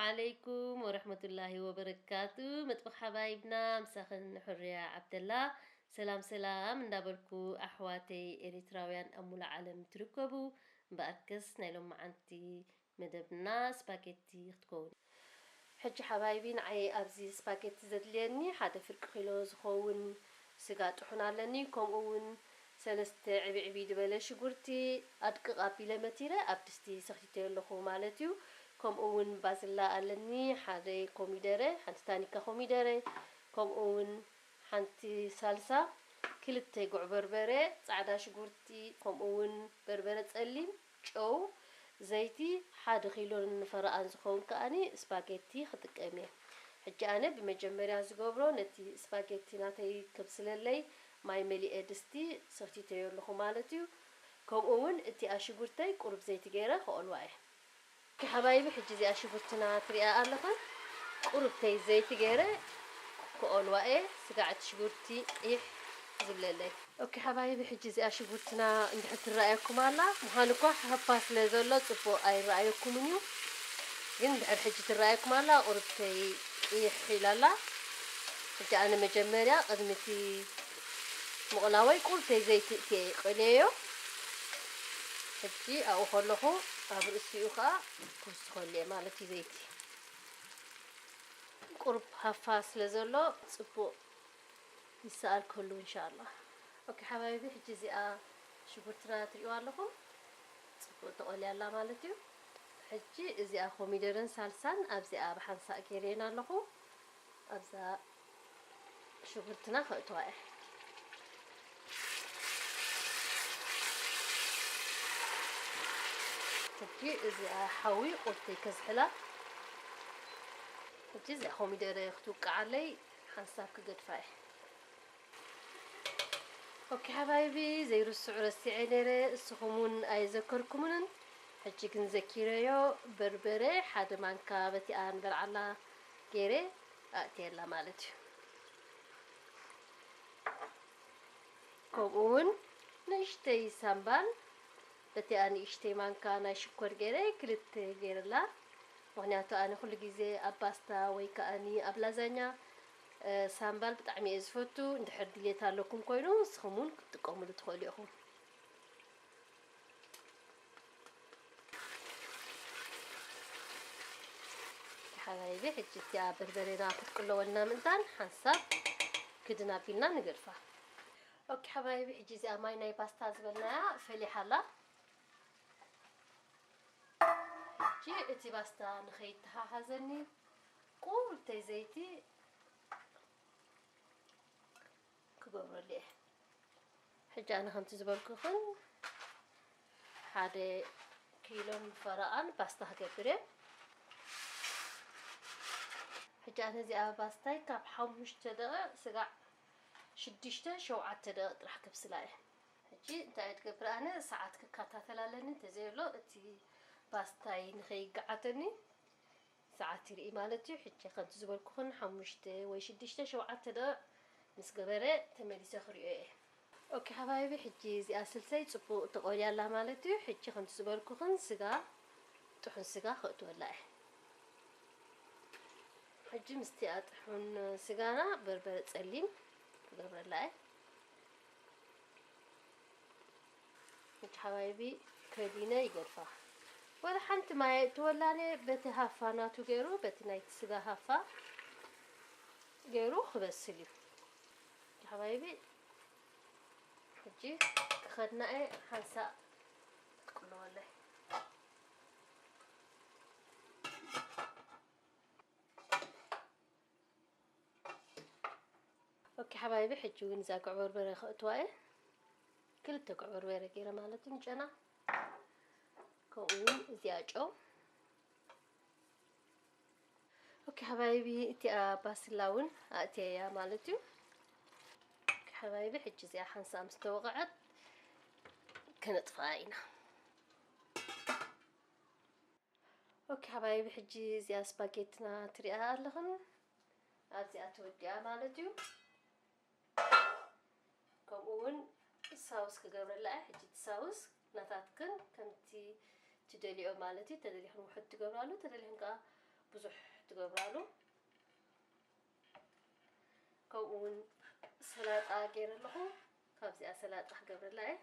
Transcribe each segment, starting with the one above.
ዓለይኩም ወረሕመቱላሂ ወበረካቱ። መጥበኽ ሓባይብና ምሳኽን ሕርያ ዓብደላ። ሰላም ሰላም እንዳበልኩ ኣሕዋተይ ኤሪትራውያን ኣብ ሙሉእ ዓለም ትርከቡ፣ እምበኣርከስ ናይ ሎማዓንቲ መደብና ስፓጌቲ ክትከውን። ሕጂ ሓባይቢ ንዓይ ኣብዚ ስፓጌቲ ዘድልየኒ ሓደ ፍርቂ ኪሎ ዝኸውን ስጋ ጥሑን ኣለኒ፣ ከምኡ እውን ሰለስተ ዕብዕቢ ዝበለ ሽጉርቲ ኣድቅቕ ኣቢለ መቲረ ኣብ ድስቲ ሰኽቲተዮ ኣለኹ ማለት እዩ። ከምኡ እውን ባዝላ ኣለኒ፣ ሓደ ኮሚደረ፣ ሓንቲ ታኒካ ኮሚደረ፣ ከምኡ እውን ሓንቲ ሳልሳ፣ ክልተ ጉዕ በርበረ፣ ፃዕዳ ሽጉርቲ፣ ከምኡ እውን በርበረ ፀሊም፣ ጨው፣ ዘይቲ፣ ሓደ ኪሎን ፈረቓን ዝኸውን ከኣኒ ስፓጌቲ ክጥቀም እየ። ሕጂ ኣነ ብመጀመርያ ዝገብሮ ነቲ ስፓጌቲ ናተይ ከብስለለይ ማይ መሊኤ ድስቲ ሰኽቲተዮ ኣለኹ ማለት እዩ። ከምኡ እውን እቲኣ ሽጉርተይ ቁሩብ ዘይቲ ገይረ ከቐልዋ እየ። ሓባይቢ ሕጂ እዚኣ ሽጉርትና ትሪኣ ኣለኽን ቁሩብተይ ዘይቲ ገይረ ክኦልዋ እየ። ስጋዕ እቲ ሽጉርቲ ቂሕ ዝብለለይ። ኦኬ ሓባይቢ ሕጂ እዚኣ ሽጉርትና እንድሕር ትረኣየኩም ኣላ፣ ምዃኑ እኳ ሃፋ ስለ ዘሎ ጽቡቕ ኣይረኣየኩምን እዩ። ግን እንድሕር ሕጂ ትረኣየኩም ኣላ፣ ቁሩብተይ ቂሕ ኢላ ኣላ። ሕጂ ኣነ መጀመርያ ቅድሚ እቲ ምቕላወይ ቁሩብተይ ዘይቲ እትየ ይቐልየዮ። ሕጂ ኣብኡ ከለኹ ኣብ ርእሲኡ ከኣ ክውስኸሉ እየ ማለት እዩ ዘይቲ። ቁሩብ ሃፋ ስለ ዘሎ ጽቡቕ ይሰኣል ክህሉ እንሻላ። ኦኬ ሓባይቢ፣ ሕጂ እዚኣ ሽጉርትና ትሪእዋ ኣለኹም ጽቡቕ ተቖልያ ኣላ ማለት እዩ። ሕጂ እዚኣ ኮሚደረን ሳልሳን ኣብዚኣ ብሓንሳእ ገይረየን ኣለኹ። ኣብዛ ሽጉርትና ከእትዋ እየ። ሕጂ እዚኣ ሓዊ ቁርተይ ከዝሕላ። ሕጂ እዚኣ ኮሚደረ ክትውቅዓለይ ሓንሳብ ክገድፋ እየ። ኦኬ ሓባይቢ፣ ዘይርስዑ ረሲዐ ነይረ፣ እስኹም እውን ኣይዘከርኩምንን። ሕጂ ግን ዘኪረዮ፣ በርበረ ሓደ ማንካ በቲኣ ንበልዓላ ገይረ ኣእትየላ ማለት እዩ። ከምኡ እውን ንእሽተይ ሳምባን በቲኣ ንእሽተይ ማንካ ናይ ሽኮር ገይረ ክልተ ገይረላ። ምኽንያቱ ኣነ ኩሉ ግዜ ኣብ ፓስታ ወይ ከኣኒ ኣብ ላዛኛ፣ እ፣ ሳምባል ብጣዕሚ እየ ዝፈቱ። እንድሕር ድሌት ኣለኩም ኮይኑ ንስኹም እውን ክትጥቀሙሉ ትኽእሉ ኢኹም። ሓባይቢ፣ ሕጂ እቲኣ በርበሬና ክትቅለወልና ምእንታን ሓንሳብ ክድን ኣቢልና ንገድፋ። ኦኬ ሓባይቢ፣ ሕጂ እዚኣ ማይ ናይ ፓስታ ዝበልናያ ፈሊሓ ኣላ። ሕጂ እቲ ፓስታ ንኸይተሓሓዘኒ ቁሩብተይ ዘይቲ ክገብረሉ እየ። ሕጂ ኣነ ከምቲ ዝበልኩኽን ሓደ ኪሎን ፈረቓን ፓስታ ክገብር እየ። ሕጂ ኣነ እዚኣ ፓስታይ ካብ ሓሙሽተ ደቂቕ ስጋዕ ሽዱሽተ ሸውዓተ ደቂቕ ጥራሕ ከብስላ እየ። ሕጂ እንታይ እየ ትገብር ኣነ ሰዓት ክከታተል ኣለኒ፣ እንተዘየሎ እቲ ፓስታይ ንኸይገዓተኒ ሰዓት ይርኢ ማለት እዩ። ሕጂ ከምቲ ዝበልኩኽን ሓሙሽተ ወይ ሽዱሽተ ሸውዓተ ደቂቕ ምስ ገበረ ተመሊሰ ክሪኦ እየ። ኦኬ ሓባይቢ፣ ሕጂ እዚኣ ስልሰይ ጽቡቕ ተቆልያ ኣላ ማለት እዩ። ሕጂ ከምቲ ዝበልኩኽን ስጋ፣ ጥሑን ስጋ ከእትወላ እየ። ሕጂ ምስቲ ኣጥሑን ስጋና በርበረ ጸሊም ክገብረላ እየ። ሕጂ ሓባይቢ ከዲነ ይገድፋ። ወላ ሓንቲ ማይ ኣይእትወላን እየ። በቲ ሃፋ ናቱ ገይሩ፣ በቲ ናይቲ ስጋ ሃፋ ገይሩ ክበስል እዩ። ሕጂ ሓባይቢ፣ ሕጂ ክኸድና እየ፣ ሓንሳእ ክቅለወለይ። ኦኬ ሓባይቢ፣ ሕጂ እውን እዛ ጉዕ በርበረ ከእትዋ እየ። ክልተ ጉዕ በርበረ ገይረ ማለት እዩ፣ ንጨና። ከምኡ እውን እዚኣ ጨው። ኦኬ ሓባይቢ፣ እቲኣ ባስላ እውን ኣእትየያ ማለት እዩ። ኦኬ ሓባይቢ፣ ሕጂ እዚኣ ሓንሳእ ምስ ተወቕዐት ከነጥፍኣ ኢና። ኦኬ ሓባይቢ፣ ሕጂ እዚኣ ስፓጌትና ትሪኣ ኣለኽን፣ ኣብዚኣ ተወዲኣ ማለት እዩ። ከምኡ እውን ሳውስ ክገብረላ እየ። ሕጂ እቲ ሳውስ ናታትክን ከምቲ ትደልዮ ማለት እዩ። ተደሊኽን ውሑድ ትገብራሉ፣ ተደሊኽን ከዓ ብዙሕ ትገብራሉ። ከምኡ እውን ሰላጣ ገይረ ኣለኹ። ካብዚኣ ሰላጣ ክገብረላ እየ።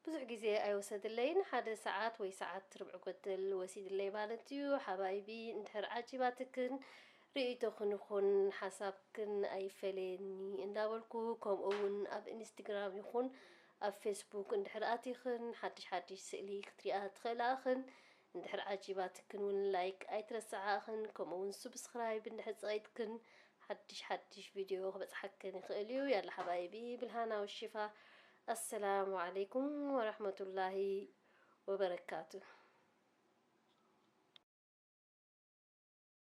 ብዙሕ ግዜ ኣይወሰድለይን፣ ሓደ ሰዓት ወይ ሰዓት ርብዒ ጎደል ወሲድለይ ማለት እዩ። ሓባይቢ፣ እንድሕር ዓጂባትክን ርእይቶኽን ይኹን ሓሳብክን ኣይፈለየኒ እንዳበልኩ፣ ከምኡ እውን ኣብ ኢንስታግራም ይኹን ኣብ ፌስቡክ እንድሕር ኣቲኽን ሓድሽ ሓድሽ ስእሊ ክትሪኣ ትኽእላ እኽን። እንድሕር ዓጂባትክን እውን ላይክ ኣይትረስዓኽን፣ ከምኡ እውን ሱብስክራይብ እንድሕር ጸቒጥክን ሓድሽ ሓድሽ ቪድዮ ክበጽሓክን ይኽእል እዩ። ያላ ሓባይቢ፣ ብልሃና ወሽፋ። ኣሰላሙ ዓለይኩም ወራህመቱላሂ ወበረካቱ።